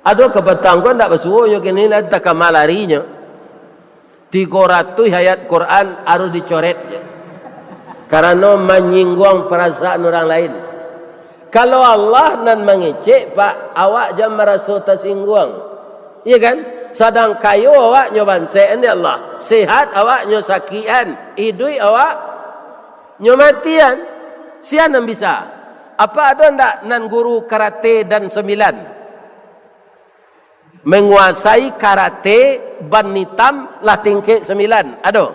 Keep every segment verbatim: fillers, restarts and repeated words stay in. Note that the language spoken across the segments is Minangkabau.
Ado kapatang ko ndak basuo nyo kini, lah takama larinyo. Tigo ratuih ayat Quran harus dicoret je. Karano manyingguang parasaan urang lain. Kalau Allah nan mangecek, Pak, awak jan maraso tasingguang. Iya kan? Sadang kayo awak nyo bansekan dek Allah. Sehat awak nyo sakikan. Iduik awak nyo matian. Sia nan bisa. Apa ado ndak nan guru karate dan sambilan? Manguasai karate ban itam lah tingkek sambilan. Ado?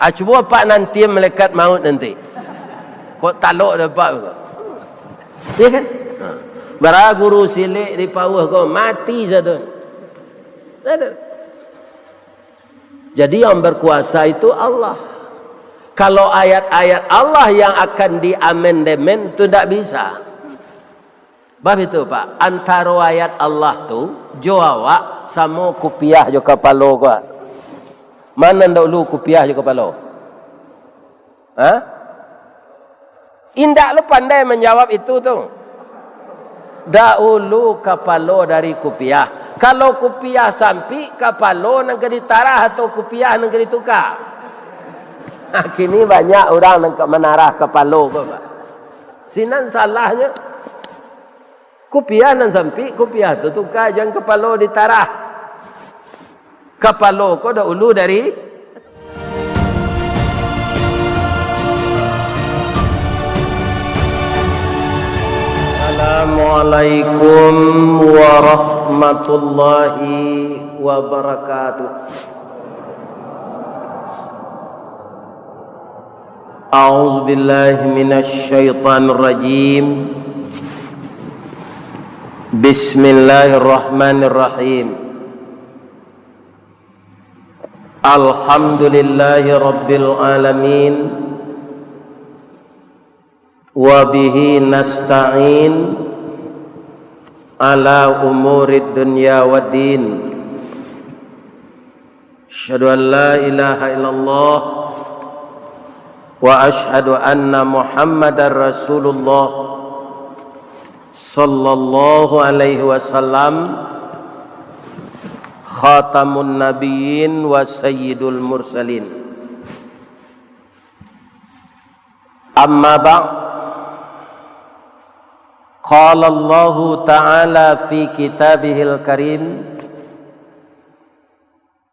Ah, cubo Pak nanti malaikat maut nanti. Kok talok dah Pak ko. Iya kan? Ha. Bara guru silek di pauah ko, mati sado. Ado. Jadi yang berkuasa itu Allah. Kalau ayat-ayat Allah yang akan diamandemen tu ndak bisa. Bab itu, Pak, antaro ayat Allah tu jo awak samo kupiah jo kapalo ko. Mano nan daulu, kupiah jo kapalo? Ha? Indak lo pandai manjawab itu tu. Daulu kapalo dari kupiah. Kalau kupiah sampik, kapalo nan ka ditarah atau kupiah nan ka dituka? Kini banyak urang nan ka manarah kapalo ko, Pak. Sinan salahnyo. Kupiah nan sampik, kupiah tu tuka, jan kapalo ditarah. Kapalo ko daulu dari. Assalamualaikum warahmatullahi wabarakatuh. A'udzubillahi minasyaitonirrajim. Bismillahirrahmanirrahim. Alhamdulillahi rabbil alamin. Wa bihi nasta'in ala umurid dunya waddin. Asyhadu an la ilaha illallah wa asyhadu anna Muhammadar Rasulullah sallallahu alaihi wasallam, khatamun nabiyyin wa sayyidul mursalin. Amma ba'd. Qala Allahu ta'ala fi kitabihil karim,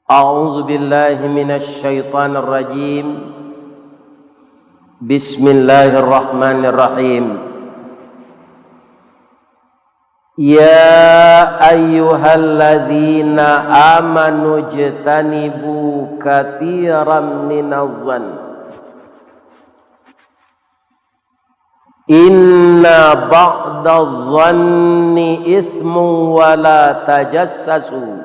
a'udzu billahi minasy syaithanir rajim. Bismillahirrahmanirrahim. Ya ayyuhalladzina amanu jtanibu katsiran minaz zan. Inna ba'daz zanni ismun wa la tajassasu.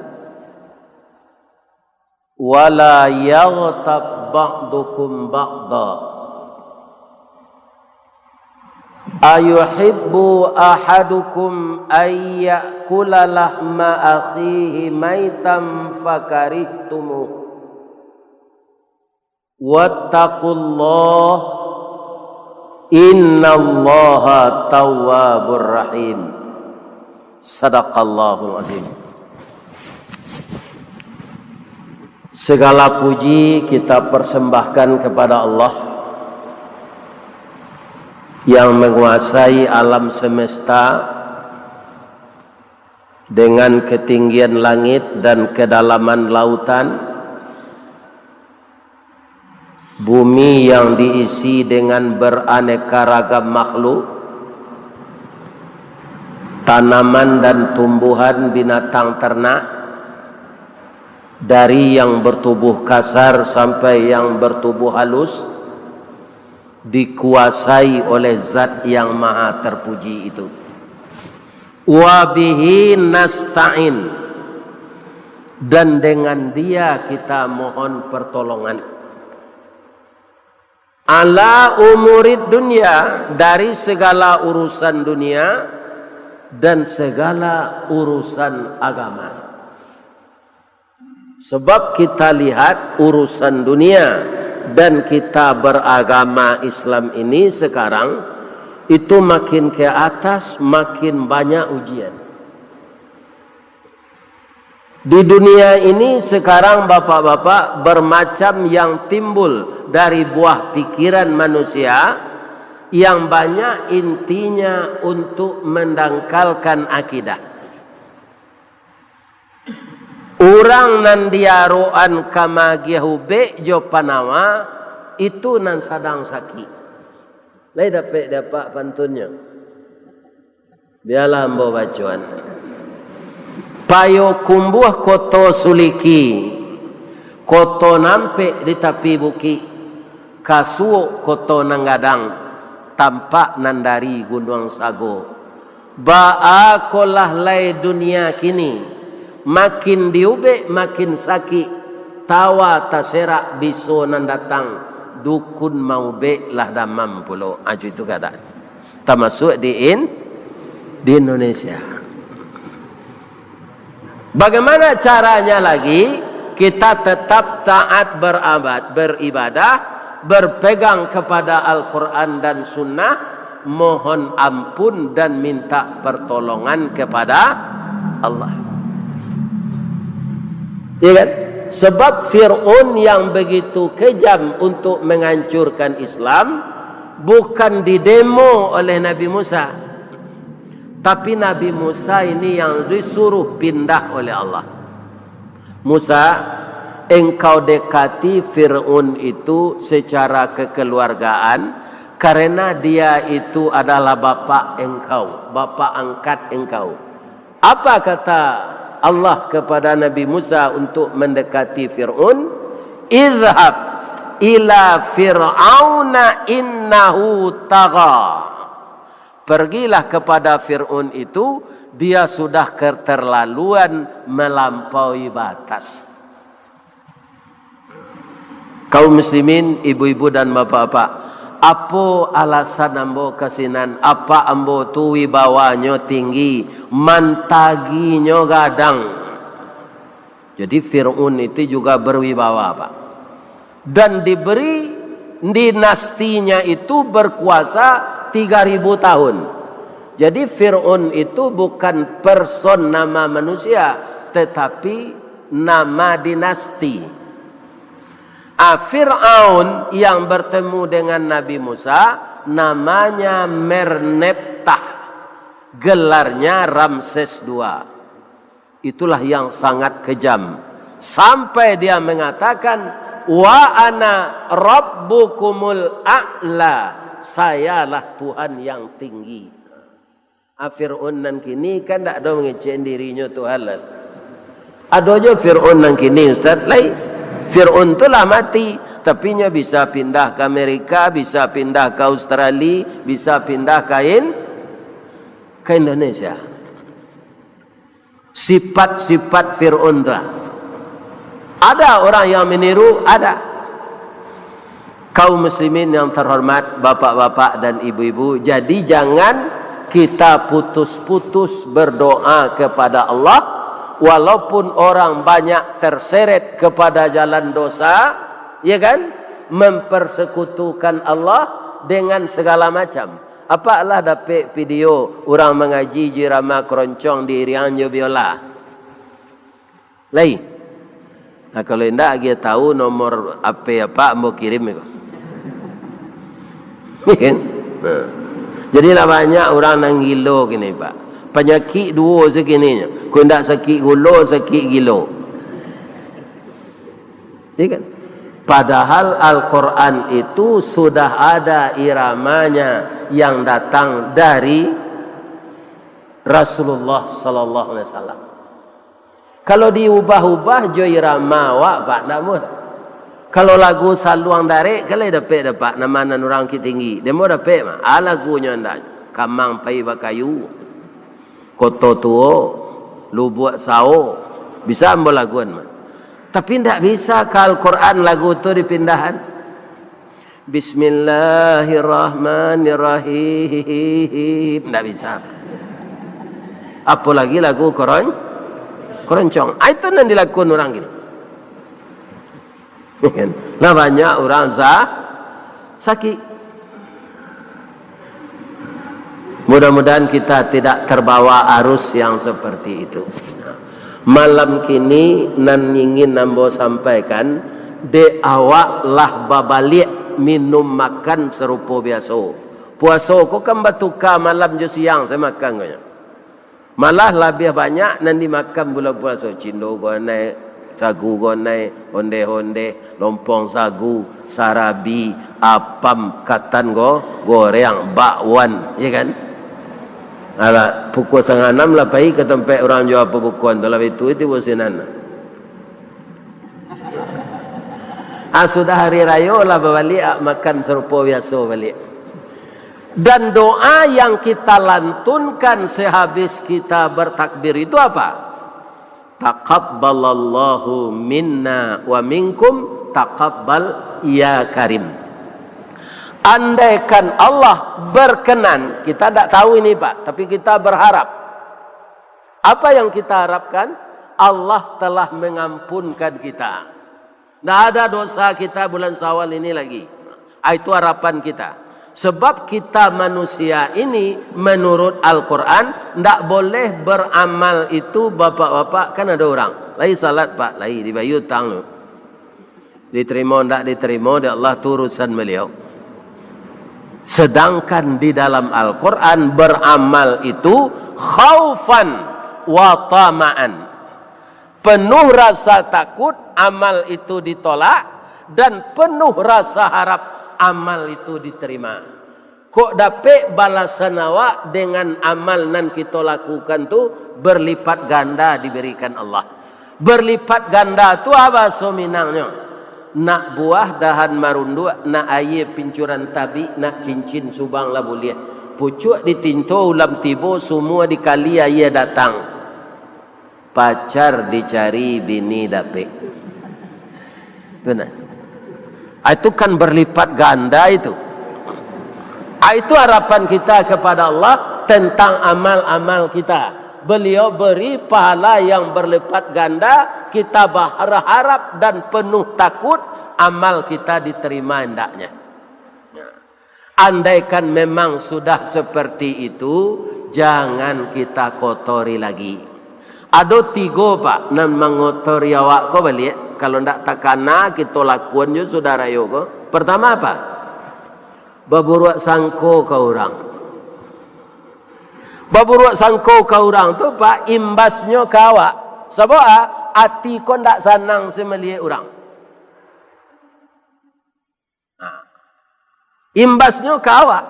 Wa la yaghtab ba'dukum ba'da. Ayuhibbu ahadukum ay ya'kula lahma akhihi maitan fakarihtumuh. Wattaqullah, innallaha tawwabur rahim. Sadaqallahul azim. Segala puji kita persembahkan kepada Allah yang menguasai alam semesta dengan ketinggian langit dan kedalaman lautan, bumi yang diisi dengan beraneka ragam makhluk, tanaman dan tumbuhan, binatang ternak, dari yang bertubuh kasar sampai yang bertubuh halus, dikuasai oleh Zat yang Maha Terpuji itu. Wa bihi nasta'in, dan dengan Dia kita mohon pertolongan. Ala umurid dunia, dari segala urusan dunia dan segala urusan agama. Sebab kita lihat urusan dunia dan kita beragama Islam ini sekarang, itu makin ke atas, makin banyak ujian. Di dunia ini sekarang, bapak-bapak, bermacam yang timbul dari buah pikiran manusia, yang banyak intinya untuk mendangkalkan akidah. Urang nan diarokan ka magiah ubek jo panawa, itu nan sadang sakik. Lai dapek diapak pantunnyo? Bialah ambo bacoan. Payokumbuah Koto Suliki, Koto Nampek di tapi bukik, Kasuok Koto Nan Gadang, tampak nan dari Gunuang Sago. Baa kolah lai dunia kini, makin diubek makin sakik, tawa taserak biso nan datang, dukun maubek lah damam pulo. Ajo itu kata. Tamasuak di in-, di Indonesia. Bagaimana caranya lagi kita tetap taat berabat-, beribadah, berpegang kepada Al-Quran dan Sunnah, mohon ampun dan minta pertolongan kepada Allah? Ya kan? Sebab Fir'aun yang begitu kejam untuk menghancurkan Islam, bukan didemo oleh Nabi Musa. Tapi Nabi Musa ini yang disuruh pindah oleh Allah. "Musa, engkau dekati Fir'aun itu secara kekeluargaan, karena dia itu adalah bapak engkau, bapak angkat engkau." Apa kata Allah kepada Nabi Musa untuk mendekati Fir'aun? "Izhab ila Fir'auna innahu tagha." Pergilah kepada Fir'aun itu, dia sudah keterlaluan melampaui batas. Kaum muslimin, ibu-ibu dan bapak-bapak, apo alasan ambo ka sinan? Apak ambo tu wibawanyo tinggi, mantaginyo gadang. Jadi Fir'aun itu juga berwibawa, Pak. Dan diberi, dinastinya itu berkuasa tiga ribu tahun. Jadi Fir'aun itu bukan person, nama manusia, tetapi nama dinasti. Ah, Fir'aun yang bertemu dengan Nabi Musa namanya Merneptah, gelarnya Ramses dua. Itulah yang sangat kejam. Sampai dia mengatakan, "Wa ana rabbukumul a'la, sayalah Tuhan yang tinggi." Ah, Fir'aun nan kini kan ndak ado mangecek dirinyo Tuhan lah. Ado jo Fir'aun nan kini, Ustaz, lai. Fir'aun tu lah mati, tapi nyo bisa pindah ka Amerika, bisa pindah ka Australia, bisa pindah ka In-, ka Indonesia. Sifat-sifat Fir'aun tu lah. Ada orang yang meniru? Ada. Kaum muslimin yang terhormat, bapak-bapak dan ibu-ibu, jadi jangan kita putus-putus berdoa kepada Allah, walaupun orang banyak terseret kepada jalan dosa, ya kan, mempersekutukan Allah dengan segala macam. Apak lah dapek video urang mangaji jo irama keroncong diiriang jo biola? Lai. Nah, kalau indak, agiah tahu nomor H P apak, ambo kirim iko. Kan? Nah. Jadi lah banyak urang nan gilo kini, Pak. Panyakik duo sakininyo. Kok indak sakik gulo, sakik gilo. Ya kan? Padahal Al-Quran itu sudah ada iramanya yang datang dari Rasulullah sallallahu alaihi wasallam. Kalau diubah-ubah jo irama awak, Pak, ndak mudah. Kalau lagu Saluang Darek, kan lai dapek dek apak, nama nan urang Bukittinggi. Demo dapek mah. Ah, lagunyo ndak. Kamang Pai Bakayu, Koto Tuo, Lubuak Sao. Bisa ambo laguan mah. Tapi ndak bisa ka Al-Quran lagu tu dipindahan. Bismillahirrahmanirrahim. Ndak bisa. Apolagi lagu koron-, keroncong. Ah, itu nan dilakun urang kini. Lah banyak urang sa-, sakik. Mudah-mudahan kita tidak terbawa arus yang seperti itu. Malam kini nan ingin ambo sampaikan, dek awak lah babaliak minum makan sarupo biaso. Puaso ko kan batuka malam jo siang se makan ko nyo. Malah labiah banyak nan dimakan bulan puaso, cindo gonai, sagu gonai, ondeh-ondeh, lompong sagu, sarabi, apam, katan go-, goreng, bakwan, ya kan? Alah, pukul satangah anam lah pai ka tampek urang jua pabukoan tu lah, itu, itu sinan. Ah, sudah hari rayo lah babaliak, ah, makan sarupo biaso baliak. Dan doa yang kita lantunkan sehabis kita bertakbir itu apa? Taqabbalallahu minna wa minkum taqabbal ya karim. Andaikan Allah berkenan, kita ndak tahu ini, Pak, tapi kita berharap. Apa yang kita harapkan? Allah telah mengampunkan kita. Ndak ada dosa kita bulan Syawal ini lagi. Ah, itu harapan kita. Sebab kita manusia ini, menurut Al-Quran, ndak boleh beramal itu, bapak-bapak, kan ada orang, lai salat, Pak, lai dibayar utang tu. Diterima, ndak diterima dek Allah, tu urusan beliau. Sedangkan di dalam Al-Quran, beramal itu khaufan wa tama'an. Penuh rasa takut amal itu ditolak, dan penuh rasa harap amal itu diterima. Kok dapek balasan awak dengan amal nan kito lakukan tu berlipat ganda diberikan Allah. Berlipat ganda tu apa bahaso Minangnyo? Nak buah dahan marunduak, nak aia pincuran tabik, nak cincin subang lah buliah. Pucuak ditinto ulam tibo, sumua dikali aia datang. Pacar dicari, bini dapek. Tu nah. Ah, itu kan berlipat ganda itu. Ah, itu harapan kita kepada Allah tentang amal-amal kita. Beliau beri pahala yang berlipat ganda, kita berharap dan penuh takut amal kita diterima hendaknya. Andaikan memang sudah seperti itu, jangan kita kotori lagi. Ado tigo, Pak, nan mangotori awak ko baliak, kalau ndak takana kito lakuan jo sudah rayo ko. Pertama apa? Baburuak sangko ka urang. Baburuak sangko ka urang tu, Pak, imbasnyo ka awak. Sabab a, ati ko ndak sanang se maliek urang. Nah, imbasnyo ka awak.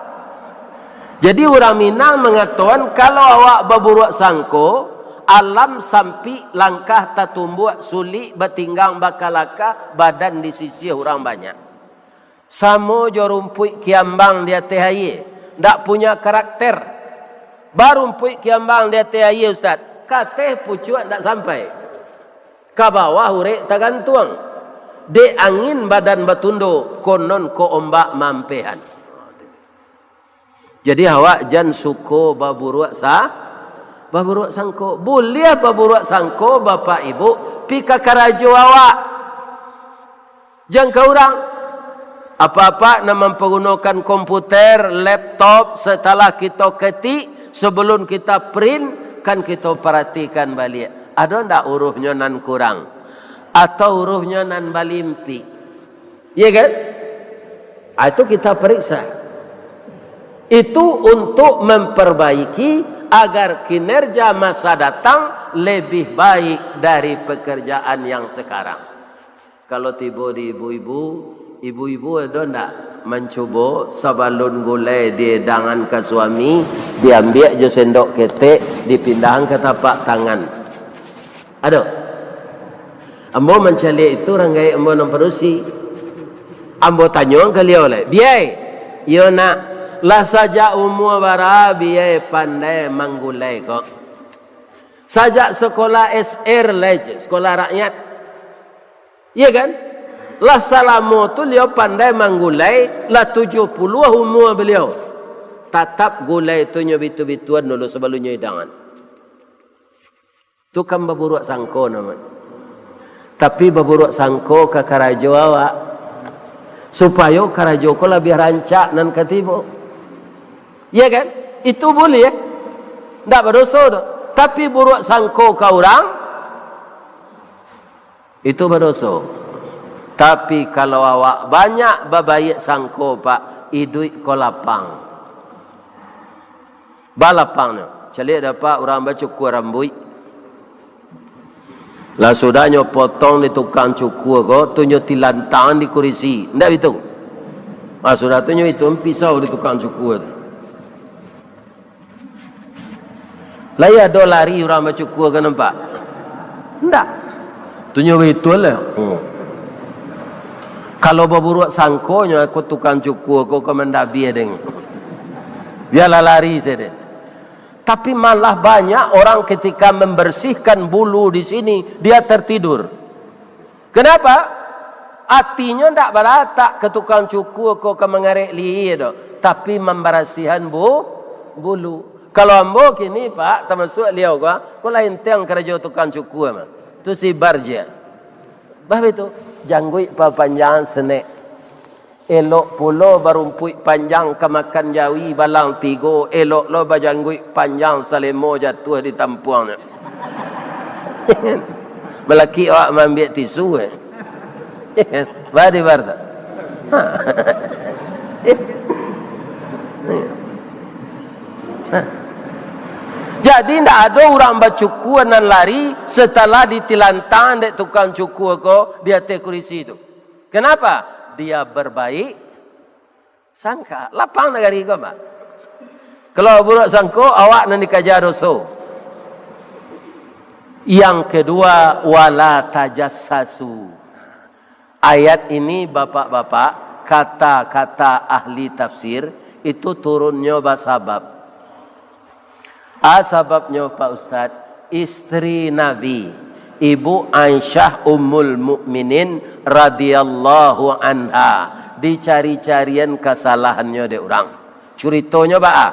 Jadi, urang Minang mangatokan, kalau awak baburuak sangko, alam sampik, langkah tatumbuak, sulik batinggang bakalaka, badan disisiah urang banyak. Samo jo rumpuik kiambang di ateh aia, ndak punya karakter. Barumpuik kiambang di ateh aia, Ustaz, ka ateh pucuak ndak sampai. Ka bawah urek tagantuang. Dek angin badan batundo, konon ko ombak maampehan. Jadi awak jan suko baburuak sa-, baburuak sangko. Buliah baburuak sangko, Bapak Ibu, pi ka karajo awak. Jan ka urang. Apak-apak nan mampagunokan komputer, laptop, setelah kito ketik, sebelum kita print, kan kito paratikan baliak. Ado ndak uruhnyo nan kurang? Atau uruhnyo nan balimpik? Iya kan? Ah, itu kita periksa. Itu untuk memperbaiki agar kinerja masa datang lebih baik dari pekerjaan yang sekarang. Kalau tibo di ibu-ibu, ibu-ibu ado ndak mancubo sabalun gulai diedangan ka suami, diambiak jo sendok ketek, dipindahan ka tapak tangan? Ado. Ambo mancaliak itu urang gaek ambo nan padusi. Ambo tanyoan ka liau lai, "Biai, iyo nak, lah sajak umua bara Biai pandai manggulai ko?" "Sajak sekolah S R lai, sekolah rakyat." Iya kan? Lah salamo tu liau pandai manggulai, lah tujuah puluah umua baliau. Tatap gulai tu nyo bitu-bituan dulu sabalunnyo idangan. Tu kan baburuak sangko namonyo. Tapi baburuak sangko ka karajo awak, supayo karajo ko labiah rancak nan ka tibo. Iya kan? Itu buliah. Ndak badoso tu. Tapi buruak sangko ka urang, Itu badoso. Tapi kalau awak banyak babaiak sangko, Pak, iduik ko lapang. Balapangnyo. Caliak dapek urang bacukua rambuik. Lah sudahnyo potong di tukang cukua ko, tu nyo tilantang di kurisi. Ndak bitu? Ah, sudah tu nyo itu pisau di tukang cukua tu. Lai ado lari urang bacukua ka nampak? Ndak. Tu nyo bitu lah. Hmm. Kalau baburuak sangkonyo, aku tukang cukua ko ka mandabia deng. Bialah lari sajo. Tapi malah banyak orang ketika membersihkan bulu di sini, dia tertidur. Kenapa? Atinyo ndak balatak ka tukang cukua ko ka mangarek lihia doh, tapi mambarasiahan bu-, bulu. Kalau ambo kini, Pak, tamasuak liau ko, ko lah intiang karajo tukang cukua mah. Tu si Barja. Bah bitu, jangguik papanjangan senek. Elok pulo barumpuik panjang ka makan jawi balang tigo, elok lo bajangguik panjang salemo jatuah di tampuangnyo. Balaki awak maambiak tisu, eh. Badi bar tu. Ha. Jadi, ndak ado urang bacukua nan lari setelah ditilantang dek tukang cukua ko di ateh kurisi tu. Kenapa? Dia berbaik sangka. Lapang nagari ko, Pak. Kalau buruak sangko, awak nan dikaja doso. Yang kedua, wala tajassasu. Ayat ini, bapak-bapak, kata-kata ahli tafsir, itu turunnyo basabab. A, sababnyo, Pak Ustaz, istri Nabi, Ibu Aisyah Ummul Mukminin radhiyallahu anha, dicari-carian kasalahannyo dek urang. Curitonyo baa?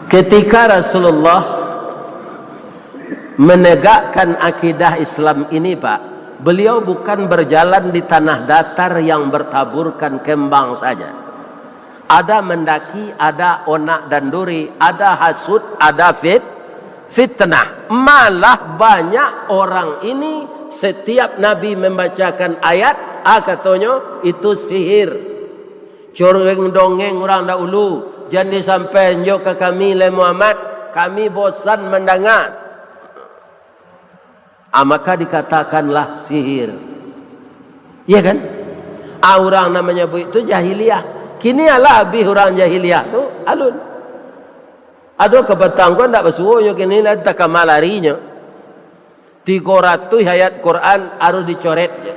Ketika Rasulullah menegakkan akidah Islam ini, Pak, beliau bukan berjalan di tanah datar yang bertaburkan kembang saja. Ada mendaki, ada onak dan duri, ada hasut, ada fit-, fitnah. Malah banyak orang ini, setiap Nabi membacakan ayat, ah, katonyo, itu sihir. Cureng dongeng urang dahulu, jan disampaian jo ka kami, lai Muhammad, kami bosan mandanga. Ah, maka dikatakanlah sihir. Iya kan? Ah, urang nan manyabuik tu jahiliah. Kini alah abih urang jahiliah tu alun. Ado kapatang ko ndak basuo nyo kini, lah takama larinyo. Tigo ratuih ayat Quran harus dicoret je.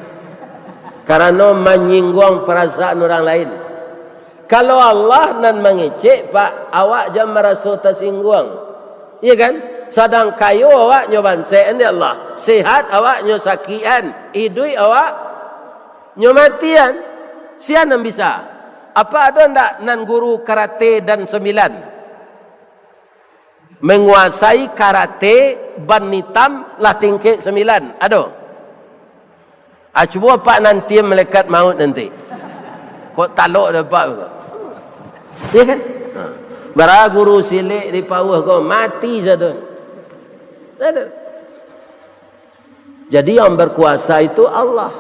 Karano manyingguang parasaan urang lain. Kalau Allah nan mangecek, Pak, awak jan maraso tasingguang. Iya kan? Sadang kayo awak nyo bansekan dek Allah. Sehat awak nyo sakikan. Iduik awak nyo matian. Sia nan bisa? Apa ado ndak nan guru karate dan sambilan? Manguasai karate ban itam lah tingkek sambilan. Ado? Ah, cubo apak nanti malaikat maut nanti. Kok talok dek apak ko? Iya kan? Ha. Bara guru silek di pauah ko, mati sado. Ado. Jadi yang berkuasa itu Allah.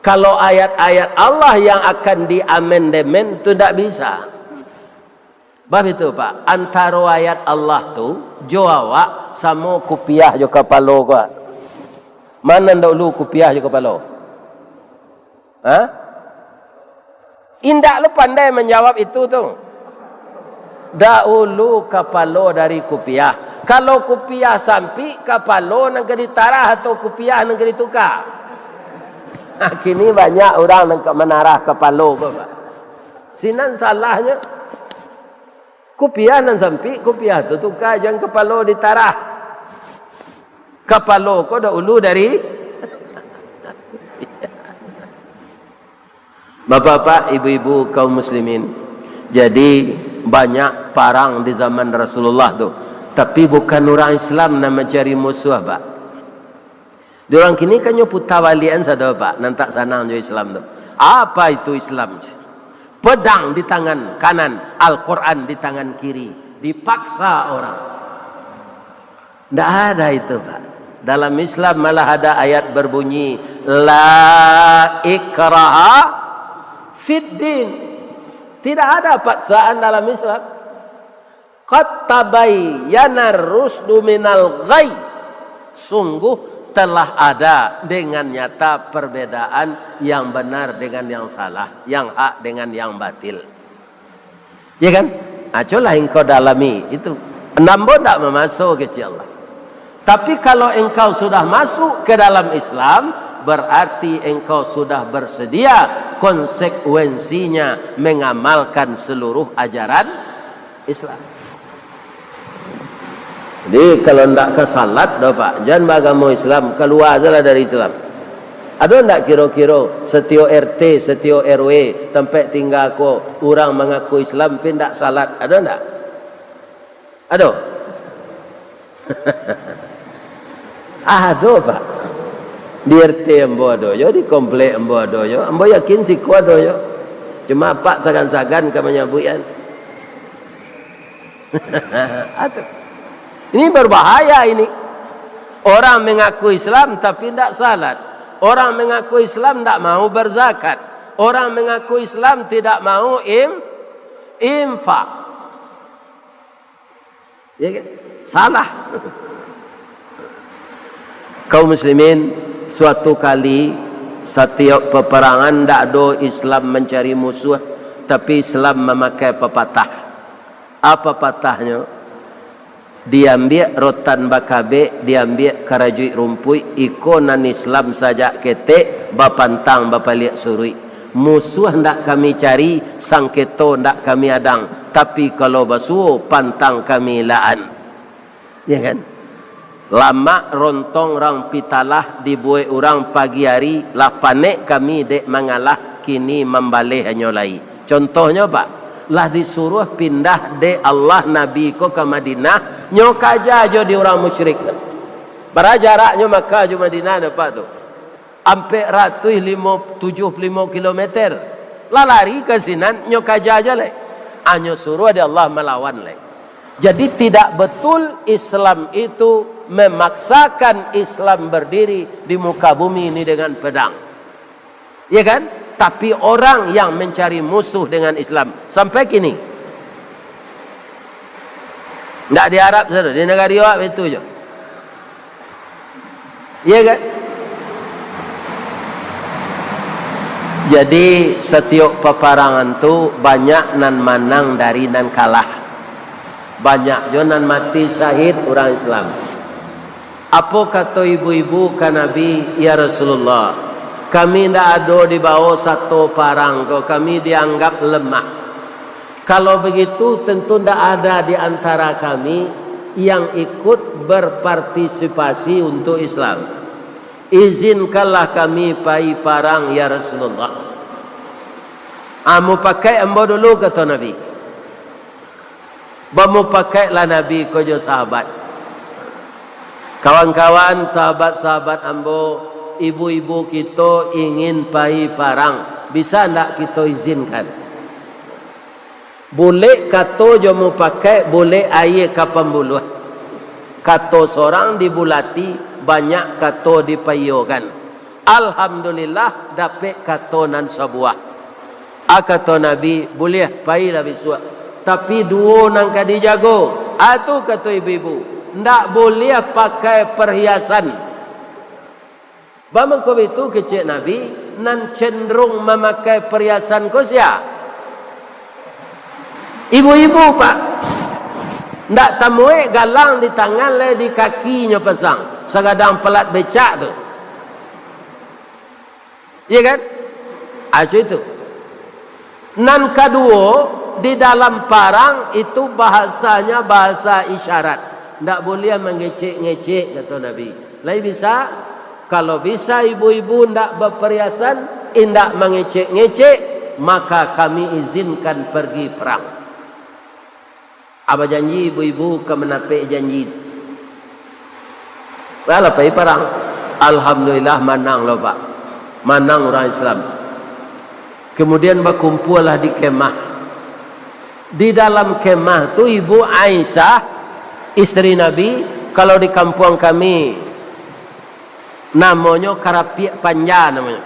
Kalau ayat-ayat Allah yang akan diamandemen tu ndak bisa. Bab itu, Pak, antaro ayat Allah tu jo awak samo kupiah jo kapalo ko. Mano nan dahulu, kupiah jo kapalo? Ha? Indak lo pandai manjawab itu tu. Dahulu kapalo dari kupiah. Kalau kupiah sampik, kapalo nan ka ditarah atau kupiah nan ka dituka? Kini banyak urang nan ka manarah kapalo ko, Pak. Sinan salahnyo. Kupiah nan sampik, kupiah tu tuka, jan kapalo ditarah. Kapalo ko dahulu dari Bapak-bapak, ibu-ibu, kaum muslimin. Jadi, banyak parang di zaman Rasulullah tu. Tapi bukan urang Islam nan mancari musuah, Pak. Di urang kini kan nyo puta baliakan sado, Pak, nan tak sanang jo Islam tu. Apa itu Islam? Pedang di tangan kanan, Al-Quran di tangan kiri. Dipaksa orang. Ndak ada itu, Pak. Dalam Islam malah ada ayat berbunyi, "La ikraha fid din." Tidak ada paksaan dalam Islam. "Qad tabayyana rusdu minal ghayy." Sungguh telah ada dengan nyata perbedaan yang benar dengan yang salah, yang hak dengan yang batil. Ya kan? Acolah engkau dalami itu. Ambo ndak mamaso, kecek Allah. Tapi kalau engkau sudah masuk ke dalam Islam, berarti engkau sudah bersedia konsekuensinya mengamalkan seluruh ajaran Islam. Jadi, kalau ndak ka salat doh, Pak, jan baagamo Islam, kalua sajolah dari Islam. Ado ndak kiro-kiro satiok R T, satiok R W, tampek tingga ko, urang mangaku Islam, tapi ndak salat? Ado ndak? Ado? Ado, Pak. Di R T ambo ado jo, di komplek ambo ado jo. Ambo yakin siko ado jo. Cuma Apak sagan-sagan ka manyabuik, kan. Ado. Ini berbahaya ini. Orang mengaku Islam tapi ndak salat. Orang mengaku Islam ndak mau berzakat. Orang mengaku Islam tidak mau im-, infak. Ya kan? Salah. Kaum muslimin, suatu kali, satiok peperangan, ndak ado Islam mancari musuh, tapi Islam mamakai pepatah. Apa patahnyo? Diambiak rotan bakabek, diambiak karajuik rumpuik, iko nan Islam sajak ketek, bapantang bapaliak suruik. Musuah ndak kami cari, sangketo ndak kami adang, tapi kalau basuo, pantang kami laan. Ya kan? Lamak rontong rang pitalah, dibuek urang pagi ari, lah panek kami dek mangalah, kini mambaleh hanyo lai. Contohnyo, Pak, lah disuruah pindah dek Allah Nabi ko ka Madinah, nyo kaja jo di urang musyrik. Bara jaraknyo Makkah jo Madinah, Pak, tu? Ampek ratuih limo, tujuah puluah limo kilometer. Lah lari ka sinan, nyo kaja jo lai. Hanyo suruah dek Allah malawan lai. Jadi, tidak betul Islam itu memaksakan Islam berdiri di muka bumi ini dengan pedang. Ya kan? Tapi orang yang mencari musuh dengan Islam sampai kini. Ndak di Arab sana, di nagari awak itu jo. Iya kan? Jadi, satiok paparangan tu banyak nan manang dari nan kalah. Banyak jo nan mati syahid urang Islam. Apo kato ibu-ibu ka Nabi, "Ya Rasulullah, kami ndak ado dibawo sato parang ko, kami dianggap lemah." Kalau begitu, tentu ndak ada di antara kami yang ikut berpartisipasi untuk Islam. Izinkanlah kami pai parang, ya Rasulullah. Amu pakai ambo dulu, kato Nabi. Bamupakaiklah Nabi ko jo sahabat. "Kawan-kawan, sahabat-sahabat ambo, ibu-ibu kito ingin pai parang. Bisa ndak kito izinkan?" "Bulek," kato jo mupakaik, "bulek aia ka pambuluah." Kato sorang dibulati, banyak kato dipaiyokan. Alhamdulillah, dapek kato nan sabuah. A, kato Nabi, "Buliah, pailah bisuak. Tapi duo nan ka dijago." A, tu kato ibu-ibu, "Ndak buliah pakai perhiasan." "Baa mangko bitu?" kecek Nabi, "Nan cenderung mamakai perhiasan ko sia?" Ibu-ibu, Pak. Ndak tamuek galang di tangan, lai di kakinyo pasang, sagadang palat becak tu. Iya kan? Aco itu. Nan kaduo, di dalam parang itu bahasanya bahasa isyarat. Ndak buliah mangecek-ngecek, kato Nabi. Lai bisa? Kalau bisa ibu-ibu ndak bapariasan, indak mangecek-ngecek, maka kami izinkan pergi perang. A, bajanji ibu-ibu ka manapek janji. Lah pai parang. Alhamdulillah, manang lo, Pak. Manang urang Islam. Kemudian bakumpualah di kemah. Di dalam kemah tu, Ibu Aisyah, isteri Nabi, kalau di kampuang kami, Namonyo karapiak panja namonyo.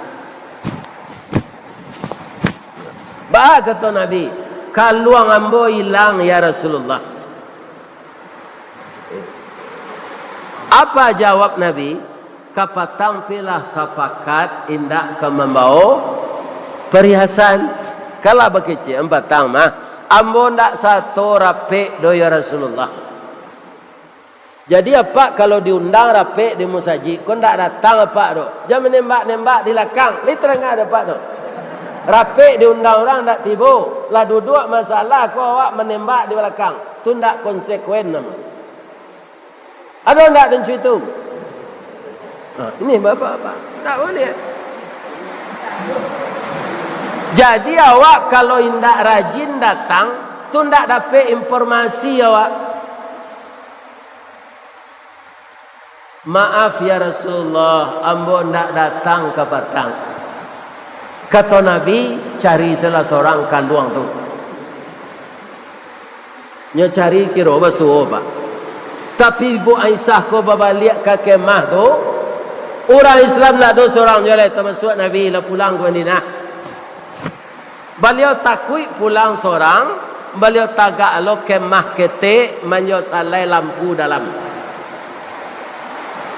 Baa kato Nabi, "Kaluang ambo ilang, ya Rasulullah." Apa jawab Nabi? "Kapatang pilah sapakat indak ka mambao parihasan." Kalah bakecek patang mah, "Ambo ndak sato rapek doh, ya Rasulullah." Jadi, apak kalau diundang rapek di musajik, ko ndak datang apak tu. Jan manembak-nembak di lakang, lai tarang ado apak tu. Rapek diundang urang ndak tibo, lah duduak masalah ko awak manembak di balakang. Tu ndak konsekuen namo. Ado ndak tuncu itu? Nah, ini bapak-bapak, ndak boleh. Jadi, awak kalau indak rajin datang, tu ndak dapek informasi awak. "Maaf ya Rasulullah, ambo ndak datang kapatang." Kato Nabi, "Cari salah sorang kaluang tu." Nyo cari kiro basuo, Pak. Tapi Ibu Aisyah ko babaliak ka kemah tu, urang Islam ndak ado sorang juo lai, tamasuak Nabi lah pulang ka Madinah. Baliau takuik pulang sorang, baliau tagak lo kemah ketek, manjo salai lampu dalam.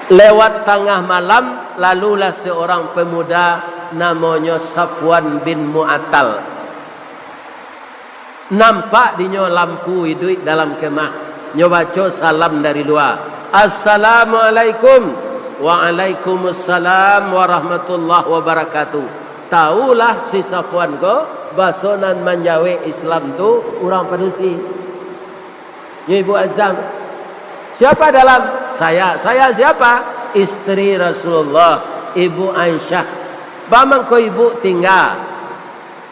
Lewat tangah malam, lalulah seorang pemuda namonyo Safwan bin Mu'attal. Nampak dinyo lampu iduik dalam kemah. Nyo baco salam dari lua, "Assalamualaikum." "Waalaikumsalam warahmatullahi wabarakatuh." Taulah si Safwan ko, baso nan manjawek Islam tu urang padusi. Nyo Ibu Azam. "Siapa dalam?" "Saya." "Saya siapa?" "Isteri Rasulullah, Ibu Aisyah." "Baa mangko Ibu tingga?"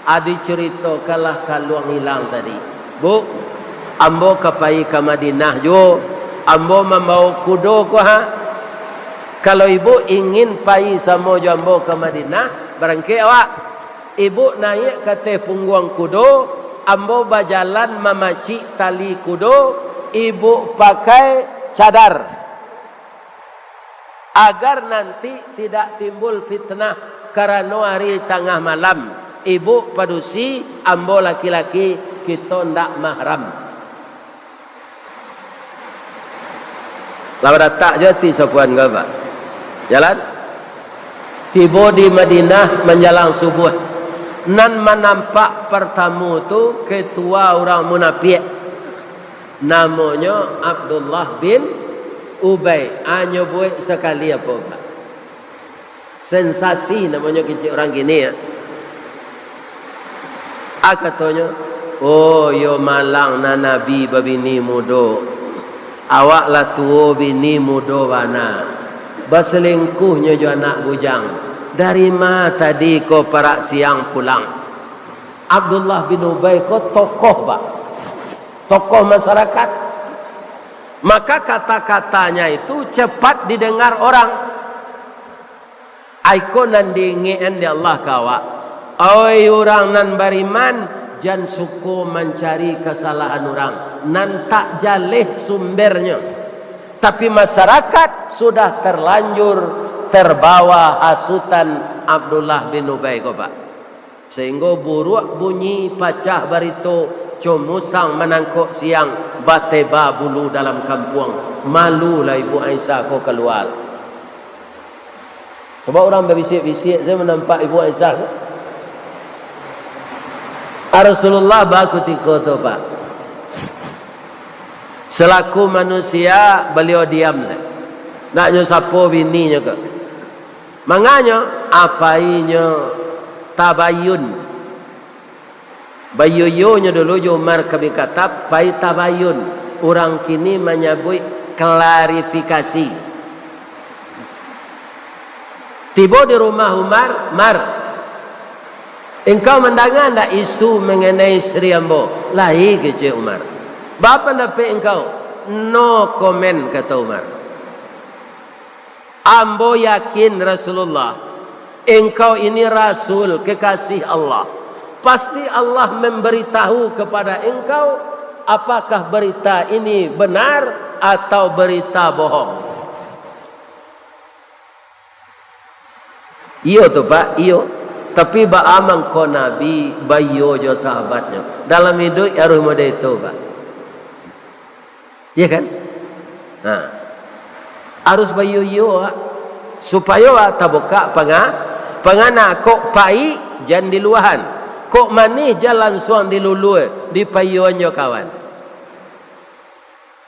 Adi caritokanlah kaluang ilang tadi. "Bu, ambo ka pai ka Madinah juo. Ambo mambao kudo ko ha. Kalau ibu ingin pai samo jo ambo ka Madinah, barangkek awak. Ibu naiak ka ateh pungguang kudo, ambo bajalan mamacik tali kudo, ibu pakai cadar." Agar nanti tidak timbul fitnah karano ari tangah malam, ibu padusi, ambo laki-laki, kito ndak mahram. Lah badatak jo ati Safwan ko, Pak. Jalan. Tibo di Madinah manjalang subuah. Nan manampak partamo tu ketua urang munapiak. Namonyo Abdullah bin Ubay. Ah, nyo buek sakali apo, Pak? Sensasi namonyo kecek urang kini, ya. Ah, katonyo, "Oh, iyo malang nan Nabi babini mudo. Awak lah tuo, bini mudo bana. Basalingkuhnyo jo anak bujang. Dari ma tadi ko parak siang pulang?" Abdullah bin Ubay ko tokoh, Pak. Tokoh masyarakat. Maka kata-katanya itu cepat didengar orang. Iko nan diingekan di Allah ka awak. Oi urang nan bariman, jan suko mancari kasalahan urang, nan tak jaleh sumbernyo. Tapi masyarakat sudah terlanjur terbawa hasutan Abdullah bin Ubay ko, Pak. Sahinggo buruak bunyi pacah barito, co musang manangkok siang, bateba bulu dalam kampuang. Malulah Ibu Aisyah ko kalua. Coba urang babisiak-bisiak sajo manampak Ibu Aisyah ko. Ah, Rasulullah bakutiko tu, Pak. Selaku manusia, baliau diam sajo. Ndak nyo sapo bininyo ko. Manganyo, ah, painyo tabayun. Bayoyonyo dulu jo Umar ka Bikatab, pai tabayun. Urang kini manyabuik klarifikasi. Tibo di rumah Umar, "Mar, engkau mandanga ndak isu manganai isteri ambo?" "Lai," kecek Umar. "Baa pandapek engkau?" "No comment," kato Umar. "Ambo yakin, Rasulullah, engkau ini Rasul kekasih Allah. Pasti Allah memberitahu kepada engkau apakah berita ini benar atau berita bohong." Iyo tu, Pak, iyo. Tapi baa mangko Nabi baiyo jo sahabatnyo? Dalam iduik harus model itu, Pak. Iya kan? Nah, harus baiyo-iyo, Pak. Supayo, Pak, tabukak panga-, pangana. Kok paik, jan diluahan. Kok manih, jan lansuang dilulua, dipaiyoan jo kawan.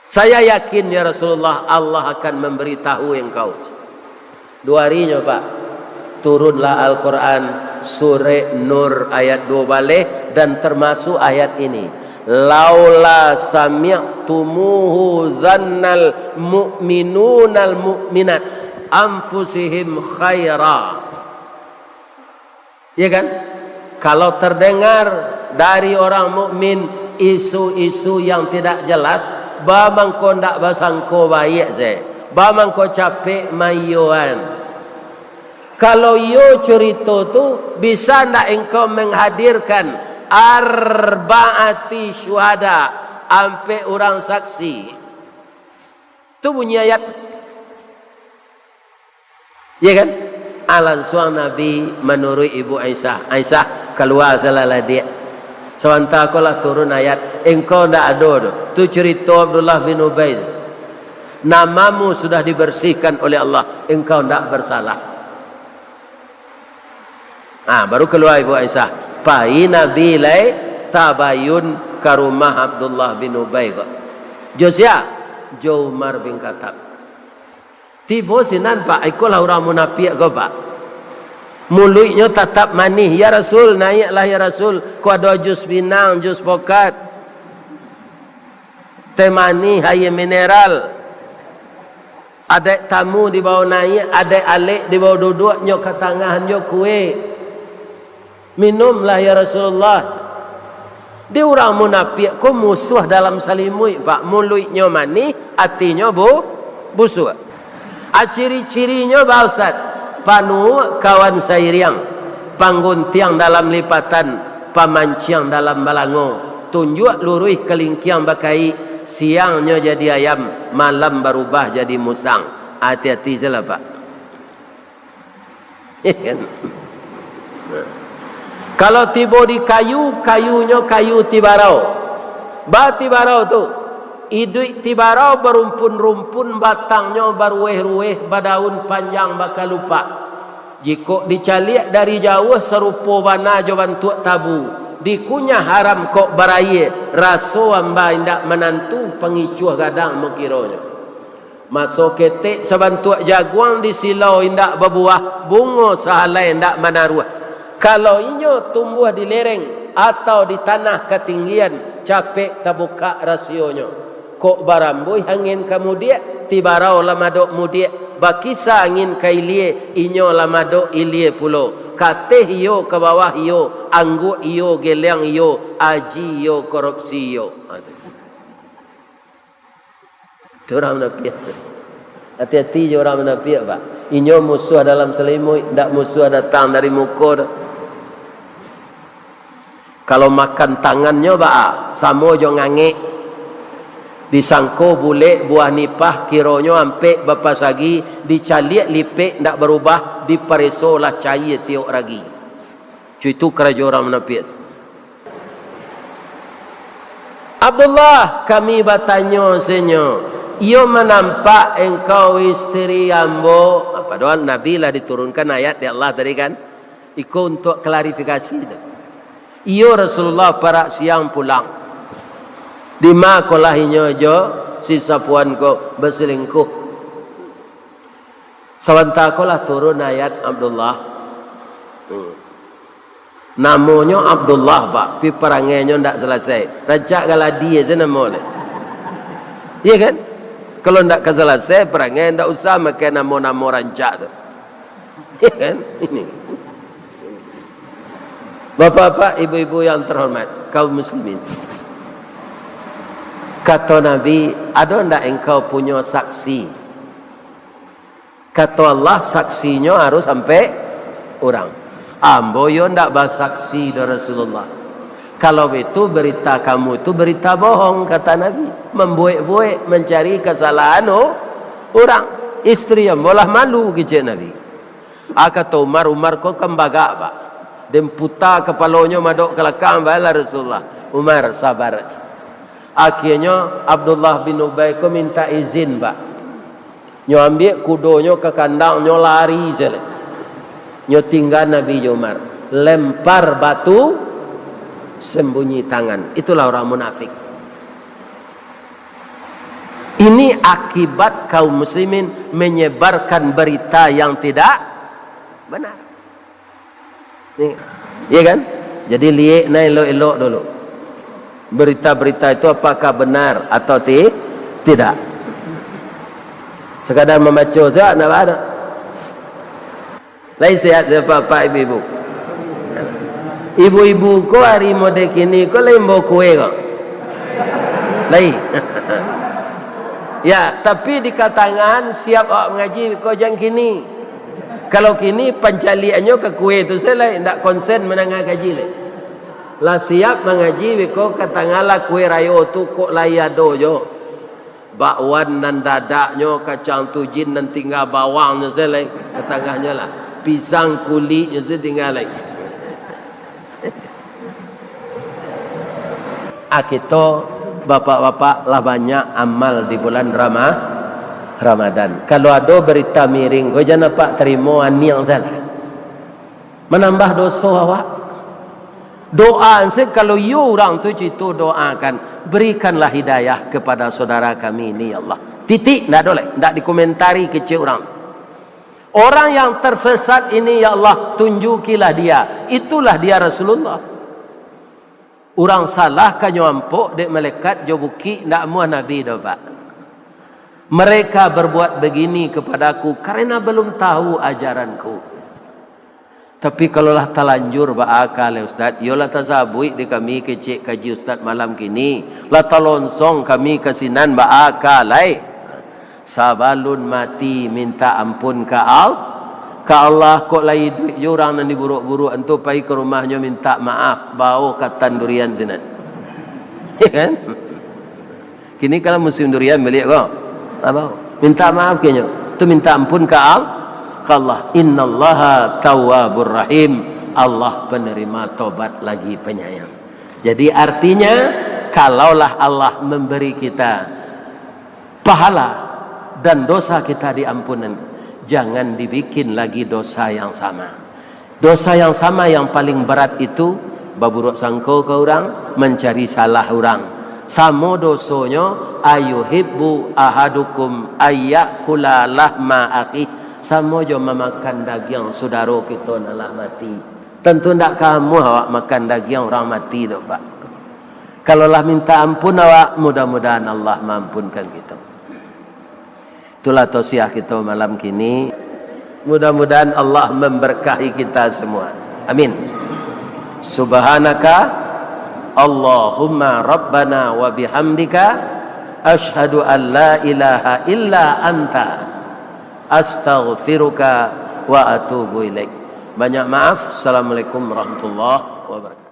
Saya yakin, ya Rasulullah, Allah akan memberitahu engkau. Duo arinyo, Pak, turunlah Al-Quran, Surah Nur ayat duo baleh, dan termasuk ayat ini, "Laula sami'tumuhu zannal mu'minunal mu'minat anfusihim khaira." Ya kan? Kalau terdengar dari orang mukmin isu-isu yang tidak jelas, baa mangko ndak basangko baiak se, baa mangko capek maiyoan. Kalau iyo curito tu, bisa ndak engkau menghadirkan arbaati syuhada, ampek urang saksi? Tu bunyi ayat. Iya kan? Ah, lansuang Nabi manuruik ibu Aisyah. "Aisyah, kalua salah ladiak. Sabanta ko lah turun ayat, engkau ndak ado doh. Tu curito Abdullah bin Ubay. Namamu sudah dibersihkan oleh Allah, engkau ndak bersalah." Ah, baru kalua ibu Aisyah. Pai Nabi lai tabayun ka rumah Abdullah bin Ubay ko. Jo sia? Jo Umar bin Khattab. Tibo sinan, Pak, ikolah urang munapiak ko, Pak. Muluiknyo tatap manih, "Ya Rasul, naiaklah, ya Rasul, ko ado jus pinang, jus pokat, teh manih, aia mineral. Adaik tamu dibao naiak, adaik alek dibao duduak, nyo ka tangahan jo kue." "Minumlah, ya Rasulullah." Di urang munapiak ko musuah dalam salimuik, Pak. Muluiknyo manih, atinyo bu-, busuak. A, ciri-cirinyo, Pak Ustaz, panuak kawan sairiang, pangguntiang dalam lipatan, pamanciang dalam balango, tunjuak luruih kalingkiang bakaik, siangnyo jadi ayam, malam barubah jadi musang. Ati-ati salah, Pak. Kalau tibo di kayu, kayunyo kayu tibarau. Ba tibarau tu, iduik tibarau barumpun-rumpun, batangnyo baruweh-ruweh, badaun panjang bakalupak. Jikok dicaliak dari jauah, sarupo bana jo bantuak tabu. Dikunyah haram kok baraia, raso amba indak manantu, pangicuah gadang mokironyo. Maso ketek sabantuak jaguang, disilau indak babuah, bungo sahalai indak manaruah. Kalau inyo tumbuah di lereng atau di tanah katinggian, capek tabukak rasionyo. Kok barambuih angin ka mudiak, tibarau lah madok mudiak, bakisa angin ka ilia, inyo lah madok ilia pulo. Kateh iyo ka bawah iyo, angguak iyo, geleang iyo, aji iyo, korupsi iyo. Ha, tu. Tu urang munapiak tu. Ati-ati jo urang munapiak, Pak. Inyo musuah dalam salimuik, ndak musuah datang dari muko tu. Kalau makan tangannyo, baa, samo jo ngangek. Disangko bulek buah nipah, kironyo ampek bapasagi, dicaliak lipek ndak barubah, dipareso lah caia tiok ragi. Cuitu karajo urang munapiak. "Abdullah, kami batanyo, Senyo, iyo manampak engkau isteri ambo?" Padahal Nabi lah diturunkan ayat di Allah tadi kan. Iko untuak klarifikasi tu. "Iyo, Rasulullah, parak siang pulang." "Dima kolah inyo jo si Safwan ko basalingkuh?" Sabanta ko lah turun ayat Abdullah. Hmm. Namonyo Abdullah, Pak, tapi parangainyo ndak salasai. Rancak galadi se namo nyo. Iya kan? Kalau ndak ka salasai parangai, ndak usah makai namo-namo rancak tu. Iya kan? Ini. Bapak-bapak, ibu-ibu yang terhormat, kaum muslimin. Kato Nabi, "Ado ndak engkau punyo saksi?" Kato Allah, "Saksinyo harus ampek urang." "Ambo yo ndak basaksi doh, Rasulullah." "Kalau baitu, berita kamu tu berita bohong," kata Nabi. "Mambuek-buek, mancari kasalahan o-, urang." "Isteri ambo lah malu," kecek Nabi. Ah, kato Umar, Umar ko kan bagak, Pak. Den puta kapalonyo madok ka lakang, balah Rasulullah. Umar, sabar. Akhianyo, Abdullah bin Ubay ko minta izin, Pak. Nyo ambiak kudonyo ka kandang, nyo lari sajo. Nyo tingga Nabi jo Umar. Lempar batu, sembunyi tangan. Itulah orang munafik. Ini akibat kaum muslimin menyebarkan berita yang tidak benar. Ni, iya kan? Jadi, liek nah elok-elok dulu. Berita-berita itu apakah benar atau ti-, tidak? Sekadar membaca saja, ndak ada. Lai sehat, bapak-bapak, ibu-ibu? Ibu-ibu ko ari mode kini ko lai mambao kue ko? Lai. Ya, tapi dikatangan siap awak mangaji ko jan kini. Kalau kini pancaliaknyo ka kue tu sajo lai, ndak konsen mandanga kaji lai. Lah siap mangaji beko katangan lah kue rayo tu kok lai ado jo. Bakwan nan dadaknyo, kacang tujin nan tingga bawangnyo sajo lai, katangahnyo lah. Pisang kuliknyo sajo tingga lai. Ah, kito, bapak-bapak, lah banyak amal di bulan Rama-, Ramadan. Kalau ado berita miring ko, jan apak tarimo, aniang sajo lah. Manambah doso awak. Doa se, kalau iyo urang tu cito doakan, "Berikanlah hidayah kepada saudara kami ini, ya Allah." Titik, ndak ado lai, ndak dikomentari kecek urang. Orang yang tersesat ini, ya Allah, tunjukilah dia. Itulah dia Rasulullah. Urang salah ka nyo ampok dek malaikat jo bukik, ndak amuah Nabi doh, Pak. Mereka berbuat begini kepadaku karena belum tahu ajaranku. Tapi kalau lah talanjur baa ka lai, Ustaz, iyo lah tasabuik di kami kecek kaji Ustaz malam kini. Lah talonsong kami ka sinan baa ka lai. Sabalun mati minta ampun ka Al-, ka Allah, kok lai iduik jo urang nan diburuak-buruak tu, pai ka rumahnyo minta maaf, bao katan durian sinan. Ya kan? Kini kalau musim durian baliak ko. Apo? Minta maaf ka inyo. Tu minta ampun ka Al-, ka Allah. Innallaha tawwabur rahim. Allah penerima tobat lagi penyayang. Jadi artinya, kalaulah Allah memberi kita pahala dan dosa kita diampunan, jangan dibikin lagi dosa yang sama. Dosa yang sama yang paling berat itu, baburuak sangko ka urang, mancari salah urang. Samo dosonyo, "Ayuhibbu ahadukum ayyakula lahma akhih," samo jo mamakan dagiang sudaro kito nan lah mati. Tantu ndak ka amuah awak makan dagiang urang mati tu, Pak. Kalau lah minta ampun awak, mudah-mudahan Allah maampunkan kito. Itulah tausiah kito malam kini. Mudah-mudahan Allah memberkahi kita semua. Amin. Subhanaka Allahumma Rabbana wa bihamdika, asyhadu an la ilaha illa anta, astaghfiruka wa atubu ilaik. Banyak maaf. Assalamualaikum warahmatullahi wabarakatuh.